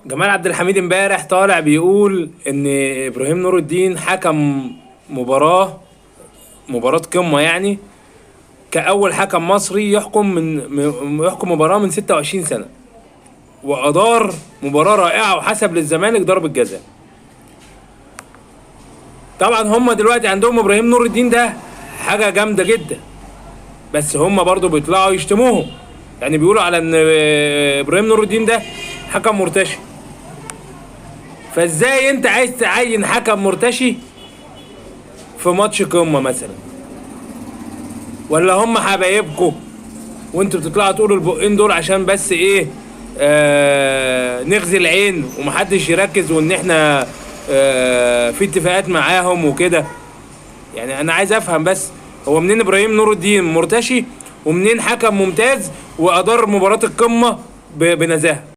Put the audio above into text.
جمال عبد الحميد امبارح طالع بيقول ان ابراهيم نور الدين حكم مباراة قمة، يعني كأول حكم مصري يحكم يحكم مباراة من 26 سنة، وأدار مباراة رائعة وحسب للزمالك ضربة جزاء. طبعا هم دلوقتي عندهم ابراهيم نور الدين ده حاجة جامدة جدا، بس هم برضو بيطلعوا يشتموهم، يعني بيقولوا على ان ابراهيم نور الدين ده حكم مرتشي. فازاي انت عايز تعين حكم مرتشي في ماتش قمة مثلا؟ ولا هم حبايبكم وانتوا بتطلعوا تقولوا البقين دول عشان بس ايه؟ نغزي العين ومحدش يركز، وان احنا في اتفاقات معاهم وكده. يعني انا عايز افهم بس، هو منين ابراهيم نور الدين مرتشي، ومنين حكم ممتاز وادار مباراة القمة بنزاهة؟